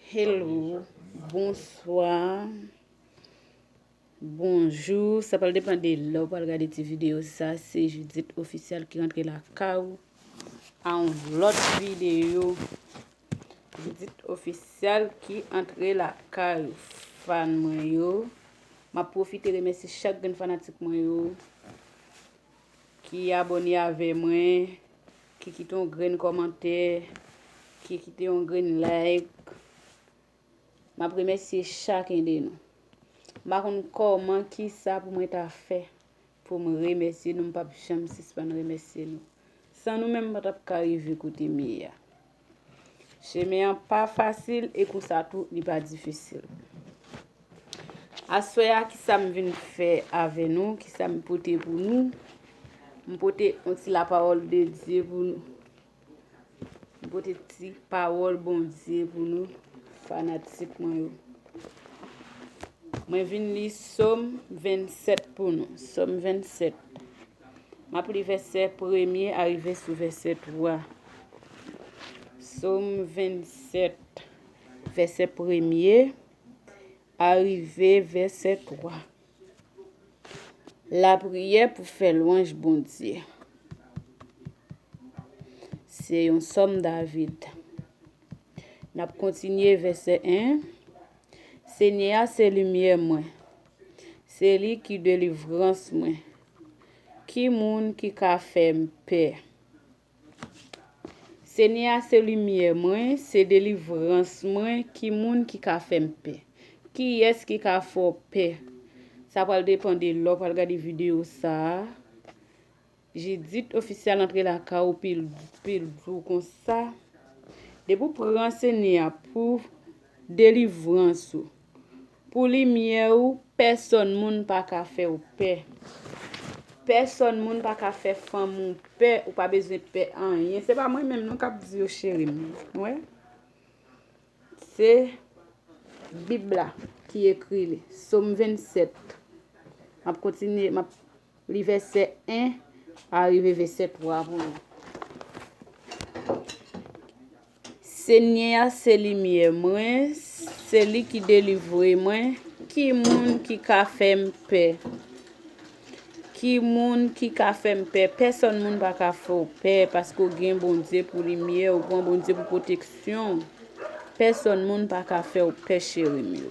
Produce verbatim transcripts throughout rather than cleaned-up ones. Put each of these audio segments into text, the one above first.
Hello, bonswa, bonjou. Sa pral depann de lè w pral gade ti videyo sa. Se Judith Official ki rantre lakay ou a yon lòt videyo. Judith Official ki antre lakay ou, fan mwen yo. M ap pwofite remèsye chak grenn fanatik mwen yo ki abòne avè mwen, ki kite yon grenn kòmantè, ki kite yon grenn like. M ap remèsye chaken de nou. M pa konn kòman, kisa pou mwen ta fè pou m remèsye nou, m p ap janm sispann remèsye nou. San nou menm, m pa t ap ka rive kote m ye a. Chemen an pa fasil e konsa tou, li pa difisil. Aswè a, kisa m vin fè avè nou, kisa m pote pou nou? M pote yon ti lapawòl de Dye pou nou. M pote ti pawòl Bondye pou nou, fanatik mwen yo. Mwen vin li Sòm vennsèt pou nou. Sòm vennsèt. M ap li vèsè premye a rive sou vèsè twa. Sòm vennsèt, vèsè premye a rive vèsè twa. Lapriyè pou fè lwanj Bondye. Se yon sòm David. N ap kontinye vèsè en. Senyè a se limyè mwen. Se li ki delivrans mwen. Ki moun ki ka fè m pè? Senyè a se limyè mwen, se delivrans mwen, ki moun ki ka fè m pè? Kiyès ki ka fè w pè? Sa pral depann de lè w pral gade videyo sa a. Jidit Ofisyal antre lakay ou pil, pil jou konsa. Depi w pran Senyè a pou delivrans ou, pou limyè ou, pèsonn moun pa ka fè w pè. Pèsonn moun pa ka fè fanmi w pè, ou pa bezwen pè anyen. Se pa mwen menm non k ap di yo, cheri m. Wè? Se Bib la ki ekri li. Sòm vennsèt. M ap kontinye, m ap li vèsè en a rive vèsè twa pou nou. Senyè a se limyè mwen, se li ki delivre mwen. Ki moun ki ka fè m pè? Ki moun ki ka fè m pè? Pèsonn moun pa ka fè w pè, paske w gen Bondye pou limyè, ou pran Bondye pou pwoteksyon. Pèsonn moun pa ka fè w pè, cheri m yo.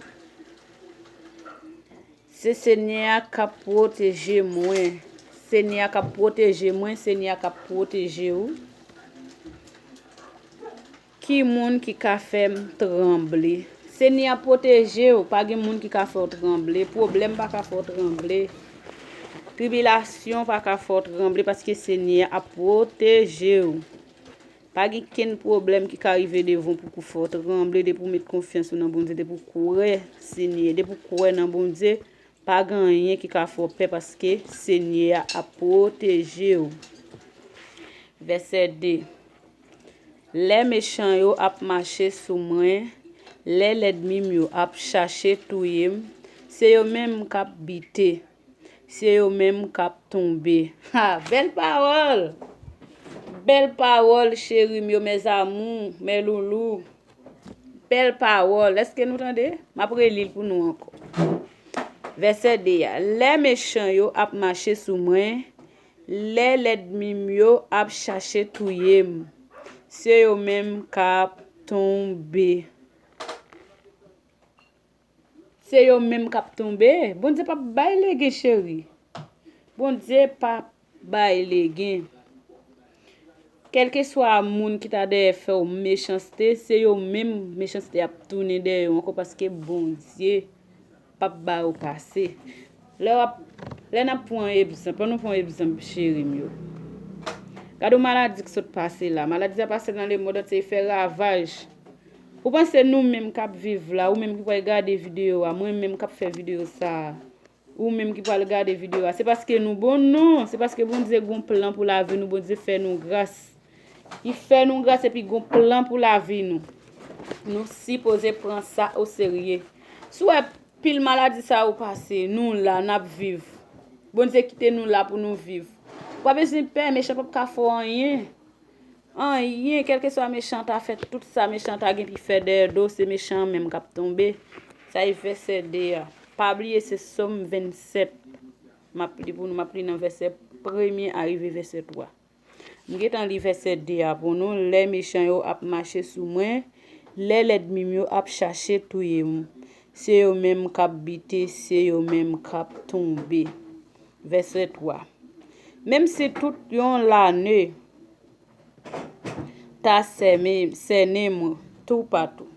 Se Senyè a k ap pwoteje mwen. Senyè a k ap pwoteje mwen, Senyè a k ap pwoteje ou. Ki moun ki ka fè m tranble? Senyè a pwoteje w, pa gen moun ki ka fè w tranble. Pwoblèm pa ka fè w tranble. Tribilasyon pa ka fè w tranble, paske Senyè a ap pwoteje w. Pa gen kenn pwoblèm ki ka rive devan w pou, pou fè w tranble, depi w met konfyans ou nan Bondye, depi w kwè Senyè, depi w kwè nan Bondye, pa gen anyen ki ka fè w pè, paske Senyè a ap pwoteje w. Vèsè de. Lè mechan yo ap mache sou mwen, lè lènmi m yo ap chache touye m, se yo menm k ap bite. Se yo menm k ap tonbe. Ha, bèl pawòl! Bèl pawòl, cheri m yo, mes amours, mes loulous. Bèl pawòl. Èske nou tande? M ap reli l pou nou ankò. Vèsè de a. Lè mechan yo ap mache sou mwen, lè lènmi m yo ap chache touye m, se yo menm k ap tonbe. Se yo menm k ap tonbe. Bondye p ap bay legen, cheri. Bondye p ap bay legen. Kèlkeswa moun ki ta dèyè fè w mechanste, se yo menm mechanste ap tounen dèyè yo ankò, paske Bondye p ap ba yo pase. Lè w ap, lè n ap pran egzanp, ann nou pran egzanp, cheri m yo. Gade yon maladi k sot pase la. Maladi sa pase nan lemonn antye, e fè ravaj. Ou panse nou menm k ap viv la, ou menm ki pral gade videyo a, mwen menm k ap fè videyo sa a, ou menm ki pral gade videyo a, se paske nou bon? Non, se paske Bondye gen yon plan pou lavi nou, Bondye fè nou gras. Li fè nou gras epi gen yon plan pou lavi nou. Nou sipoze pran sa oserye. Si w wè pil maladi sa yo pase, nou la, n ap viv. Bondye kite nou la pou nou viv. Ou pa bezwen pè, mechan p ap ka fè w anyen. anyen, kèlkeswa mechan ta fè, tout sa mechan ta gen pou fè dèyè do, se mechan an menm k ap tonbe. Sa e vèsè de a. Pa bliye se Sòm vennsèt. M ap li pou nou, m ap li nan vèsè premye a rive vèsè twa. M gentan li vèsè de a pou nou. Lè mechan yo ap mache sou mwen, lè lènmi m yo ap chache touye m, se yo menm k ap bite, se yo menm k ap tonbe. Vèsè twa. Menm si tout yon lame ta sène, sène m toupatou.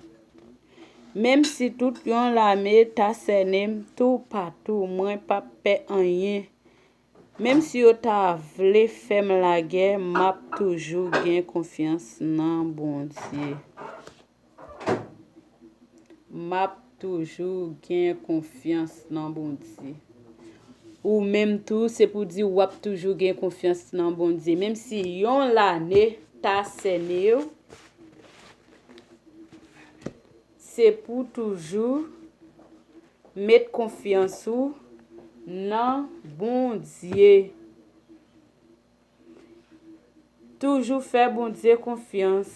Menm si tout yon lame ta sène m toupatou, mwen p ap pè anyen. Menm si yo ta vle fè m lagè, m ap toujou gen konfyans nan Bondye. M ap toujou gen konfyans nan Bondye. Ou menm tou, se pou di w ap toujou gen konfyans nan Bondye. Menm si yon lame ta sène w, se pou toujou met konfyans ou nan Bondye. Toujou fè Bondye konfyans,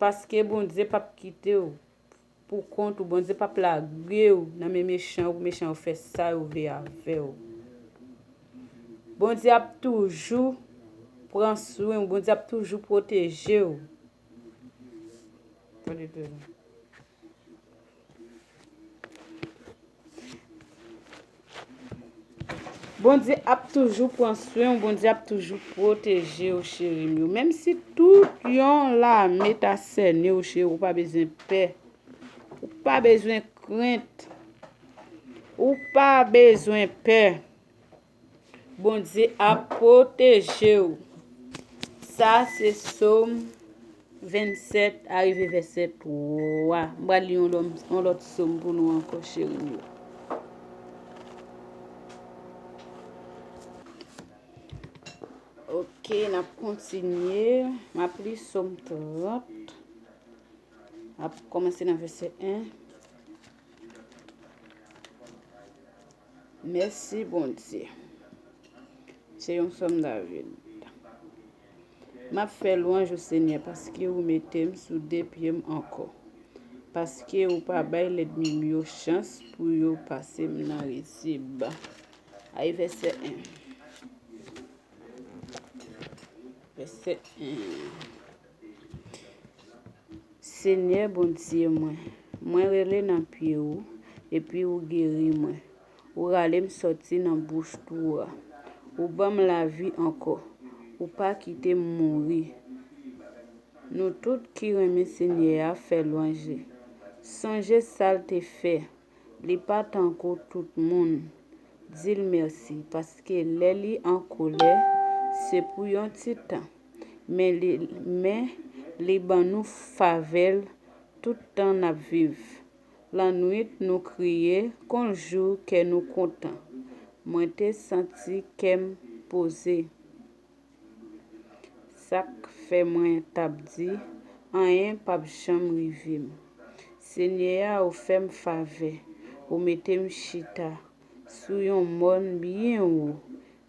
paske Bondye p ap kite w pou kont ou. Bondye p ap lage w nan men mechan yo pou mechan yo fè sa yo vle avè w. Bondye ap toujou pran swen w. Bondye ap toujou pwoteje w. Tande tou. Bondye ap toujou pran swen w, Bondye ap toujou pwoteje w, cheri m yo. Menm si tout yon lame ta sène w, cheri, ou pa bezwen pè. Ou pa bezwen krent. Ou pa bezwen pè. Bondye ap pwoteje w. Sa se Sòm vennsèt a rive vèsè twa. M pral li yon lòm, yon lòt Sòm pou nou ankò, cheri m yo. Ok, n ap kontinye. M ap li Sòm trant. M ap kòmanse nan vèsè en. Mèsi, Bondye. Se yon Sòm David. M ap fè lwanj ou, Senyè, paske ou mete m sou de pye m ankò, paske ou pa bay lènmi m yo chans pou yo pase m nan rizib. Ay, vèsè en. Vèsè en. Senyè Bondye mwen, mwen rele nan pye ou, epi ou geri mwen. Ou rale m sòti nan bouch twou a. Ou ban m lavi ankò. Ou pa kite m mouri. Nou tout ki renmen Senyè a, fè lwanj li. Sonje sa l te fè. Li pa tankou tout moun. Di l mèsi, paske lè li an kolè, se pou yon ti tan. Men li, men li ban nou favè l tout tan n ap viv. Lannwit nou kriye, kon l jou kè nou kontan. Mwen te santi kè m poze. Sa k fè mwen t ap di, anyen p ap janm rive m. Senyè a, ou fè m favè, ou mete m chita sou yon mòn byen wo,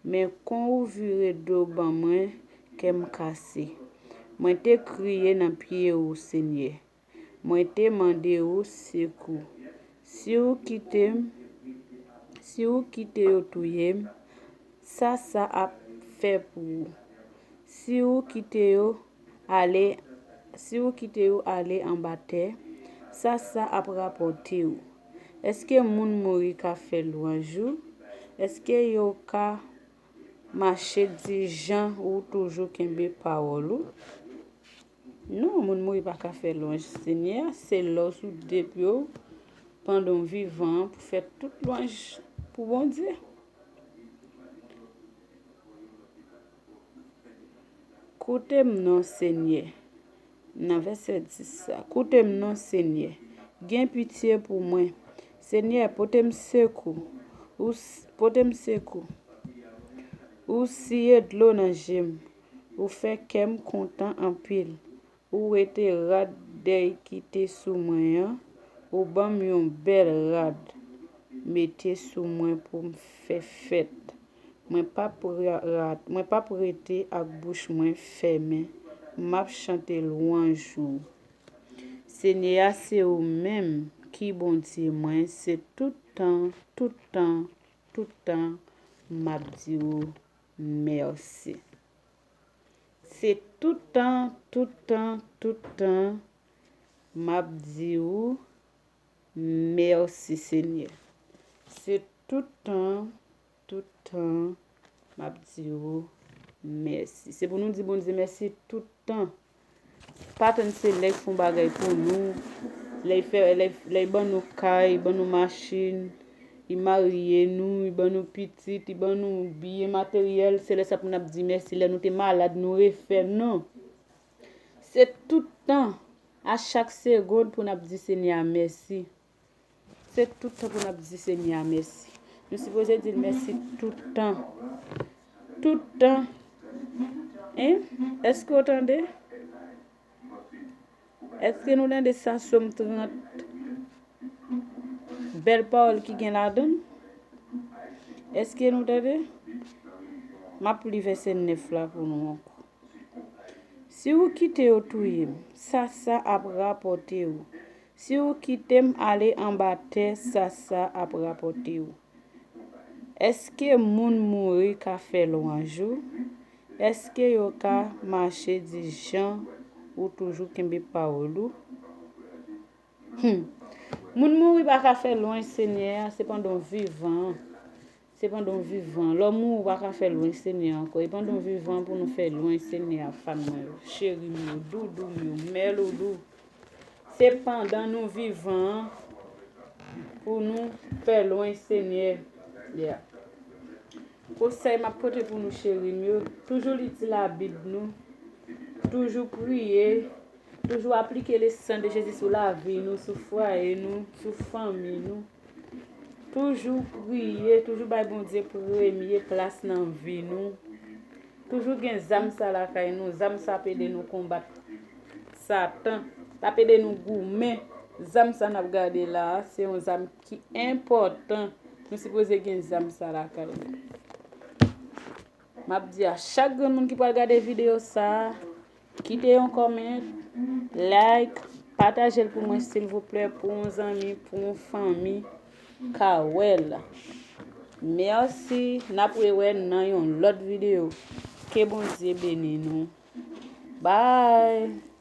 men kon ou vire do ban mwen, kè m kase. Mwen te kriye nan pye ou, Senyè. Mwen te mande ou sekou. Si ou kite m, si ou kite yo touye m, sa sa ap fè pou ou? Si ou kite yo ale, si ou kite yo ale anba tè, sa sa ap rapòte ou? Èske moun mouri ka fè lwanj ou? Èske yo ka mache di jan ou toujou kenbe pawòl ou? Non, moun mouri pa ka fè lwanj Senyè a, se lè w sou de pye w pandan w vivan an pou fè tout lwanj pou Bondye. Koute m non, Senyè. Nan vèsè dis sa, koute m non, Senyè. Gen pitye pou mwen. Senyè, pote m sekou. Ou s-, pote m sekou. Ou siye dlo nan je m. Ou fè kè m kontan anpil. Ou wete rad dèy ki te sou mwen an. Ou ban m yon bèl rad mete sou mwen pou m fè fèt. Mwen p ap ra-, ra-, mwen p ap rete ak bouch mwen fèmen m ap chante lwanj ou. Senyè a, se ou menm ki Bondye mwen, se tout tan, tout tan, tout tan, m ap di ou mèsi. Se tout tan, tout tan, tout tan, m ap di ou mèsi, Senyè. Se tout tan, tout tan, m ap di ou mèsi. Se pou nou di Bondye mèsi tout tan. Pa tann se lè l fè yon bagay pou nou, lè l fè, lè, lè l ban nou kay, ban nou machin, li marye nou, li ban nou pitit, li ban nou byen materyèl, se lè sa pou n ap di mèsi. Lè nou te malad, nou refè, non. Se tout tan, a chak segonn pou n ap di Senyè a mèsi. Se tout tan pou n ap di Senyè a mèsi. Nou sipoze di l mèsi tout tan. Tout tan. Hein? Èske w tande? Èske nou tande sa, Sòm trant? Bèl pawòl ki gen ladan l. Èske nou tande? M ap li vèsè nèf la pou nou ankò. Si ou kite yo touye m, sa sa ap rapòte ou? Si ou kite m ale anba tè, sa sa ap rapòte ou? Èske moun mouri ka fè lwanj ou? Èske yo ka mache di jan ou toujou kenbe pawòl ou? Hmm. Moun mouri pa ka fè lwanj Senyè a, se pandan w vivan. Se pandan w vivan. Lè w mouri, ou pa ka fè lwanj Senyè a ankò. E pandan w vivan pou nou fè lwanj Senyè a, fan mwen yo, cheri m yo, doudou m yo, mèloulou. Se pandan nou vivan pou nou fè lwanj Senyè. Yeah. Konsèy m ap pote pou nou, cheri m yo, toujou li di Labib nou, toujou priye, toujou aplike le sang de Jésus sou lavi nou, sou fwaye nou, sou fanmi nou. Toujou priye, toujou bay Bondye premye plas nan vi nou. Toujou gen zam sa lakay nou, zam sa ap ede nou konbat Satan, l ap ede nou goumen. Zam sa n ap gade la a, se yon zam ki enpòtan. Nou sipoze gen zam sa lakay nou. M ap di a chak granmoun ki pral gade videyo sa a, kite yon kòmant, like, pataje l pou mwen silvouplè, pou yon zanmi, pou yon fanmi ka wè l. Mèsi, n ap rewè nan yon lòt videyo. Ke Bondye beni nou. Bye!